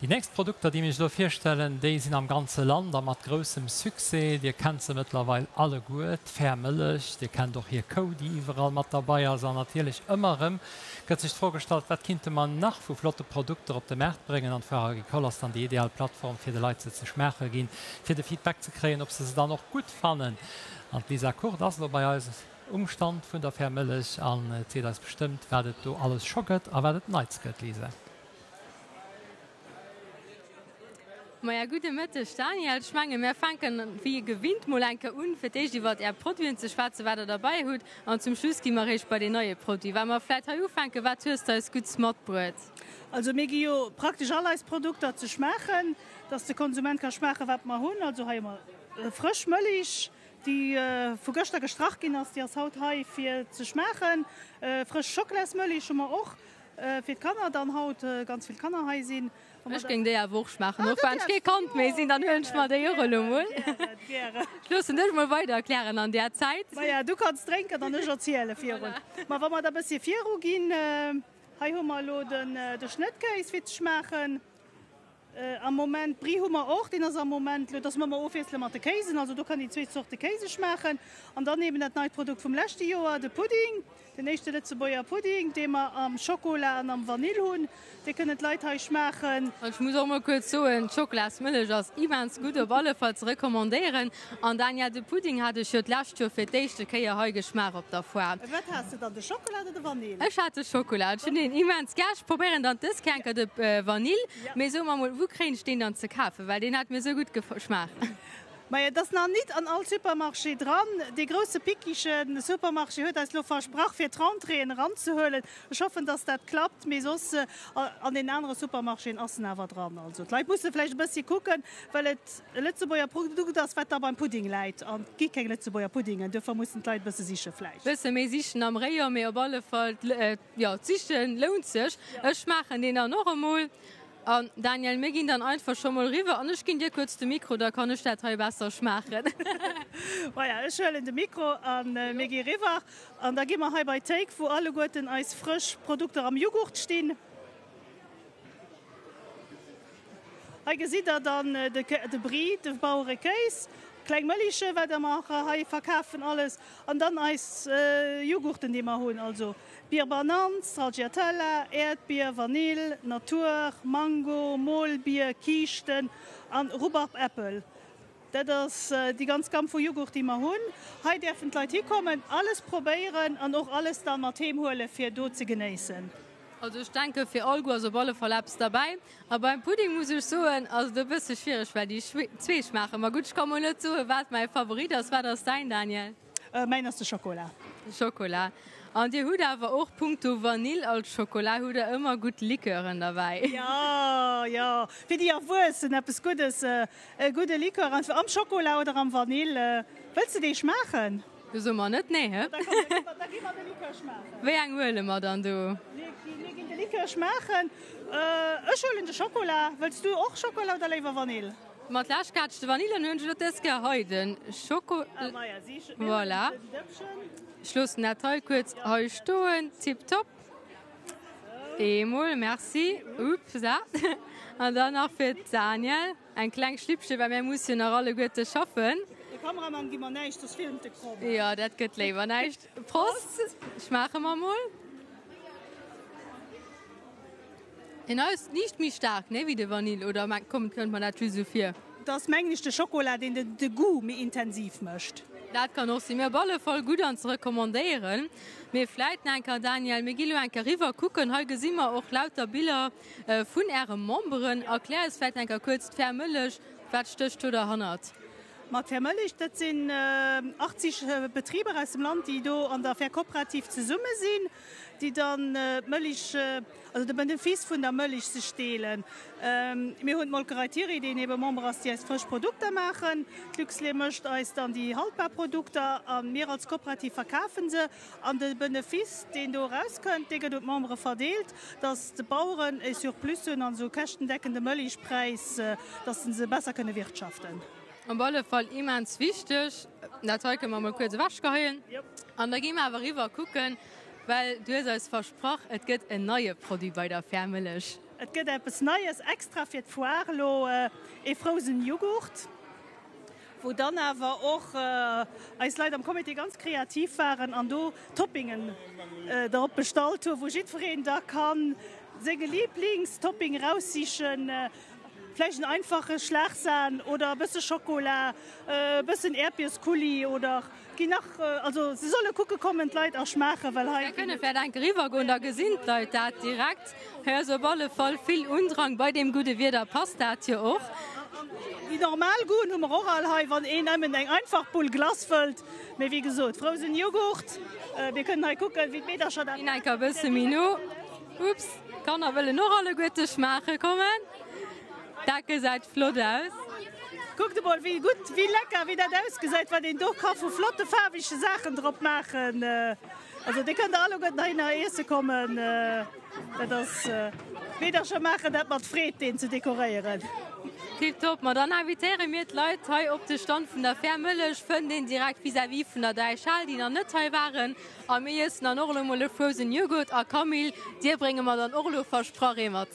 Déi nächst Produkter, déi mir iech elo virstellen, déi sinn am ganze Land a mat groussem Succès. Dir kennt se mëttlerweil alleguer, d'Fair Mëllech. Dir kennt och hir Kou, déi iwwerall mat derbei ass. An natierlech ëmmer erëm gëtt sech d'Fro gestallt, Wat kinnte mer nach vu flotte Produkter op de Maart bréngen? An d'Foire Agricole ass dann déi ideal Plattform, fir de Leit se ze schmaache ginn, fir de Feedback ze kréien, ob se se dann och gutt fannen. An d'Lisa Kurt ass elo bei eis um Stand vun der Fair Mëllech an seet eis bestëmmt, wat et do alles scho gëtt a wat et Neits gëtt. Lisa. Maja, gudde Mëtteg Daniel. Ech mengen, mär fänken wéi gewinnt mol eng Kéier un, fir d'éischt iwwert Är Produiten ze schwätzen, wat Der derbäi hutt, an zum Schluss gi mer eréischt bei deen neie Produit. Wa mer vläit hei ufänken, wat hues de eis Gudds matbruet? Also mir gi jo praktesch all eis Produkter ze schmaachen, dass de Konsument ka schmaachen, wat mer hunn. Also hei hu mer frësch Mëlich, déi vu gëschter gestrach ginn ass, déi ass haut hei fir ze schmaachen. Frësch Schocklasmëlich hu mer och fir d'Kanner, dann haut ganz vill Kanner hei sinn. Ech géing déi awer och schmaachen, och wann ech kee Kand méi sinn, dann huelen ech mer déi och elo mol. Ech loossen dech mol weider erklären an där Zäit. Maja, du kanns drénken an ech erziele virun. Ma wa mer da bëssi viru ginn, hei hu mer elo de Schnëttkéis fir ze schmaachen. Am Moment, Brie hu mer och, deen ass am Moment elo, dass mer ëmmer ofwiessele mat de Kéisen, also do kann een zwee Zorte Kéise schmaachen. An dann eben dat neit Produkt vum leschte Joer, de Pudding. Den éischte Lëtzebuerger Pudding, dee mer am Schokola an am Vanill hunn, dee kënnen d'Leit hei schmaachen. An ech muss och mol kuerz soen, d'Schokolasmëllech ass immens gutt, op alle Fall ze recommandéieren. An Dania, de Pudding hat ech jo d'lescht Joer fir d'éischte Kéier hei geschmaach op der Foire. Wat has de dann, de Schokola oder de Vanill? Ech hat de Schokola, ech hunn deen immens gär. Ech probéieren dann dës Kéier enker de Vanill. Mee so mer mol, wou kréien ech deen dann ze kafen, well deen hat mir sou gutt geschmaacht. Majo, et ass nach nit an all Supermarché dran. Dee grousse pickige Supermarché huet eis lo versprach fir d'Rentrée en eranzehuelen. Ech hoffen, dass dat klappt, mee soss an den anere Supermarchéen ass en awer dran. Also d'Leit musse vläicht e bëssi kucken, well et e Lëtzebuerger Produkt ass, wat da beim Pudding läit. An et gi keng Lëtzebuerger Puddingen, duerfir mussen d'Leit e bësse siche vläicht. Bësse méi sichen am Rayon, mee op alle Fall, jo, d'Siche lount sech. Ech schmaachen deen dann och emol. An Daniel, mir ginn dann einfach scho mol riwwer an ech ginn dir kuerz de Mikro, da kann ech dat hei besser schmaachen. Voilà, ech huelen de Mikro a mir gi riwwer an da gi mer hei bei d'Théik, wou alleguerten eis frësch Produkter am Jughurt stinn. Hei gesitt der dann de Brie, de Bauerekéis, kleng Mëlliche wat mer hei verkafen alles an dann eis Jughurten, déi mer hunn, also Bier Banann, Stracciatella, Äerdbier, Vanill, Natur, Mango, Molbier, Kiischten an Rhubarb Äppel. Dat ass déi ganz Gamm vu Jughurt déi mer hunn. Hei däerfen d'Leit hikommen, alles probéieren an och alles dann mat heem huele fir do ze genéissen. Also ech denke fir all Goût ass op alle Fall eppes derbäi. A beim Pudding muss ech soen ass et e bësse schwiereg well déi zwee schmaachen mer gutt. Ech ka mol net soen wat mäi Favorit ass. Wat ass däin Daniel? Mäin ass de Schokola. De Schokola. An dir hutt awer och punkto Vanill als Schokola hutt der ëmmer gutt Liqueuren derbäi. Jo, jo, fir déi Erwuessen eppes Guddes, e gudde Liqueur einfach am Schokola oder am Vanill. Wëlls de dee schmaachen? Du so mer net nee, hä? Da komm, da gi mer de Liqueur schmaachen. Wéi eng huele mer dann do? Mir ginn de Liqueur schmaachen. Ech huelen de Schokola. Wëlls du och Schokola oder léiwer Vanill? Mat lech Kaatsch de Vanille, dann hunn ech elo dës Kéier hei de Schoko. Voilà. Ech loossen dat hei kuerz hei stoen. Tiptop. Eemol merci. Upsa. An dann nach fir d'Danièle eng kleng Schlippche, well mär musse jo nach alleguerte schaffen. De Kameramann gi mer näischt, soss filmt e kromm. Jo, dat gëtt léiwer näischt. Prost. Schmaache mer mol. Deen ass liicht méi staark, nee, wéi de Vanille, oder kommt kënnt mer dat just esou vir? Et ass mengen ech de Schokola deen de Goût méi intensiv mécht. Dat kann och sinn, mee op alle Fall gutt an ze recommandéieren. Mee vläit nach eng Kéier, Daniel, mir gi lo eng Kéier riwwer kucken. Hei gesi mer och lauter Biller vun äre Memberen. Erklär eis vläit eng Kéier kuerz d'Fair Mëllech, wat stécht do derhannert? Ma d'Fair Mëllech, dat sinn 80 Betriber aus dem Land, déi do an der Fair Cooperative zesumme sinn, déi dann d'Mëlich, also de Benefice vun der Mëlich sech deelen. Mir hunn d'Molkerei Thiry, déi ebe Member ass, déi eis frësch Produkter maachen. D'Luxlait mécht eis dann déi haltbar Produkter a mir als Cooperative verkafe se. An de Benefice, deen do erauskënnt, dee gëtt un d'Membere verdeelt, dass d'Baueren e Surplus hunn an esou käschtendeckende Mëlichpräis, dass se besser kënne wirtschaften. Op alle Fall immens wichteg. Dat hei kënne mer mol kuerz ewechgeheien. An da gi mer awer eriwwer kucken, well du hues eis versprach, et gëtt en neie Produit bei der Fair Mëllech. Et gëtt eppes Neies extra fir d'Foire elo, ee Frozen Jughurt, wou dann awer och eis Leit am Comité ganz kreativ waren an do Toppingen drop bestallt hu wou jiddwereen da ka senge Liiblingstopping eraussichen, vläicht en einfache Schlagsahn oder e bësse Schokola, e bëssen Äerdbierscoulis oder Ginn nach, also se solle kucke kommen d'Leit a schmaachen, well hei. Mir kënne vläicht enk eriwwer goen, da gesinn d'Leit dat direkt. Hei ass op alle Fall vill Undrang. Bei deem gudde Wieder passt dat jo och. Déi normal Goûten hu mer och all hei, wann een nëmmen eng einfach Bull Glace wëllt. Mee wéi gesot, Frozen Joghurt, mir kënnen hei kucken, wéi d'Meedercher dat. Ginn enk e bësse méi no. Ups, d'Kanner wëllen och alleguerte schmaache kommen. Dat gesäit flott aus. Kuckt emol wéi gutt, wéi lecker, wéi dat ausgesäit, wat een do ka vu flotte faarwege Saachen drop maachen. Also dir kënnt alleguerten heihinner iesse kommen. Dat ass, d'Meedercher maachen dat mat Freed, deen ze dekoréieren. Tiptop, ma dann invitéiere mir d'Leit hei op de Stand vun der Fair Mëllech, fënnt een direkt vis-à-vis vun der Däichhal, déi nach net hei waren. A mir iessen dann och elo mol e Frozen Yoghurt. A Camille, dir brénge mer dann och elo versprach ee mat.